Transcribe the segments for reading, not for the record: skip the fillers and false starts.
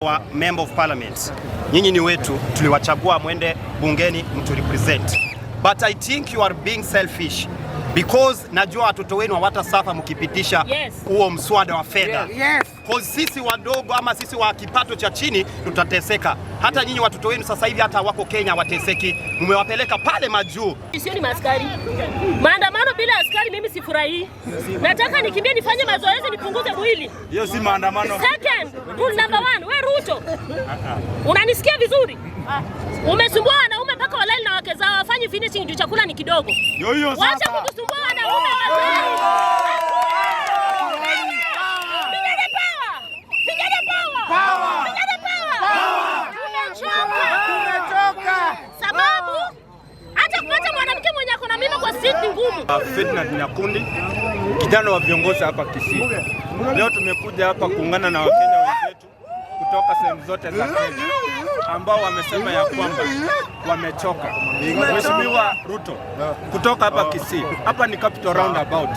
Wa member of parliament, nyinyi ni wetu, tuliwachagua mwende bungeni mtu represent, but I think you are being selfish because najua watoto wenu hawatasuffer mkipitisha huo mswada wa fedha. Cause sisi wadogo ama sisi wa kipato cha chini tutateseka. Hata nyinyi watoto wenu sasa hivi hata wako Kenya wateseki, mmewapeleka pale majuu. Sio ni maaskari. Maandamano bila askari mimi sifurahii. Nataka nikimbie nifanye mazoezi nipunguze mwili. Hiyo si maandamano. Second, rule number one, we Ruto. Unanisikia vizuri? Umesumbua wanaume mpaka walali na wake zao wafanye finishing juu chakula ni kidogo. Ndio hiyo Wacha sasa. kutusumbua wanaume wazee. Vijana power! Vijana power! Vijana power! Tumechoka. Sababu hata kupata mwanamke mwenye ako na mimba kwa street ni ngumu. Ferdinand Nyakundi, kijana wa viongozi hapa Kisii. Leo tumekuja hapa kuungana na Wakenya wenzetu kutoka sehemu zote za Kenya ambao wamesema ya kwamba wamechoka. Mheshimiwa Ruto, kutoka hapa Kisii, hapa ni Capital Roundabout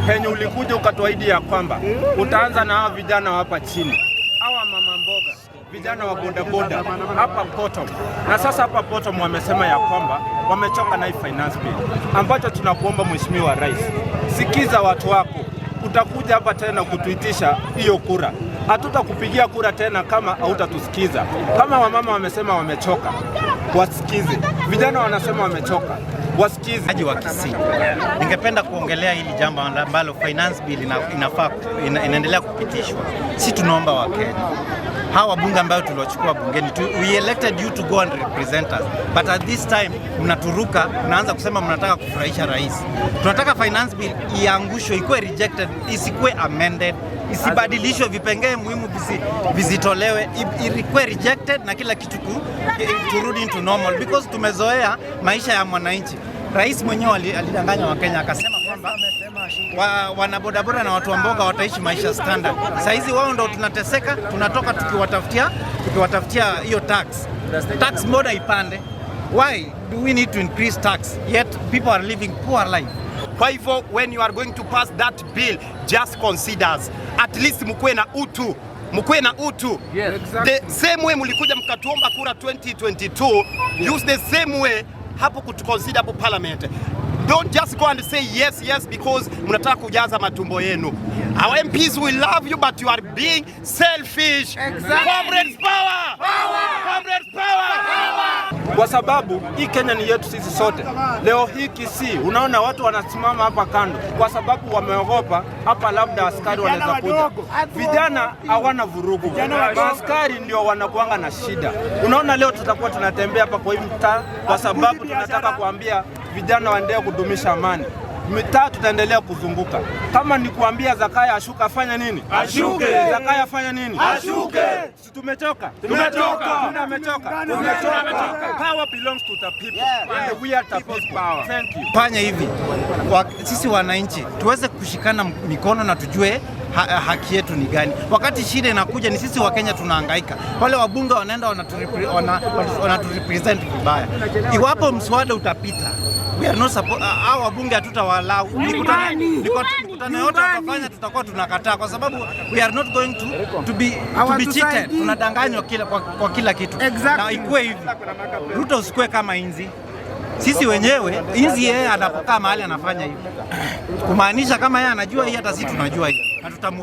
penye ulikuja ukatuahidi ya kwamba utaanza na hawa vijana wa hapa chini, hawa mama mboga, vijana wa bodaboda hapa Potom. Na sasa hapa Potom wamesema ya kwamba wamechoka na hii finance bill, ambacho tunakuomba Mheshimiwa Rais, sikiza watu wako. Utakuja hapa tena kutuitisha hiyo kura, hatutakupigia kura tena kama hautatusikiza. Kama wamama wamesema wamechoka, wasikize. Vijana wanasema wamechoka, wasikize. Haji wa Kisii, ningependa kuongelea hili jambo ambalo finance bill inafaa inaendelea kupitishwa. Si tunaomba Wakenya hawa wabunge ambayo tuliwachukua bungeni we elected you to go and represent us, but at this time mnaturuka, mnaanza kusema mnataka kufurahisha rais. Tunataka finance bill iangushwe, ikuwe rejected, isikuwe amended, isibadilishwe, vipengee muhimu visitolewe, ikuwe rejected na kila kitu turudi into normal because tumezoea maisha ya mwananchi. Rais mwenyewe alidanganya Wakenya akasema kwamba wanabodaboda na watu wa mboga wataishi maisha standard. Saizi wao ndo tunateseka, tunatoka tukiwatafutia hiyo tax. Tax mbona ipande? Why do we need to increase tax yet people are living poor life? Kwa hivyo when you are going to pass that bill, just consider at least mkuwe na utu, mkuwe na utu. The same way mlikuja mkatuomba kura 2022, use the same way hapo kutuconsider hapo parliament. Don't just go and say yes because mnataka kujaza matumbo yenu. Our MPs will love you, but you are being selfish. Comrades power! Comrades power! Kwa sababu hii Kenya ni yetu sisi sote. Leo hii Kisii, unaona watu wanasimama hapa kando kwa sababu wameogopa hapa, labda askari wanaweza kuja. Vijana hawana vurugu, askari ndio wanakuanga na shida. Unaona leo tutakuwa tunatembea hapa kwa hii mtaa kwa sababu tunataka kuambia vijana waendelee kudumisha amani. Mitaa tutaendelea kuzunguka. Kama ni kuambia Zakayo ashuka, afanya nini? Ashuke. Zakayo afanya nini? Ashuke. Si tumechoka? Tumechoka. Tuna amechoka. Tumechoka. Power belongs to the people. And we are the people. Thank you. Fanya hivi sisi wananchi tuweze kushikana mikono na tujue haki yetu ni gani. Wakati shida inakuja ni sisi Wakenya tunahangaika, wale wabunge wanaenda wanaturepresent vibaya. Iwapo mswada utapita, we are not support, hao wabunge hatutawaallow. Mikutano yote watafanya tutakuwa tunakataa, kwa sababu we are not going to be cheated. Tunadanganywa kwa kila kitu. Na ikuwe hivi, Ruto usikue kama inzi. Sisi wenyewe inzi, yeye anapokaa mahali anafanya hivi, kumaanisha kama yeye anajua hii, hata sisi tunajua hii na tutamu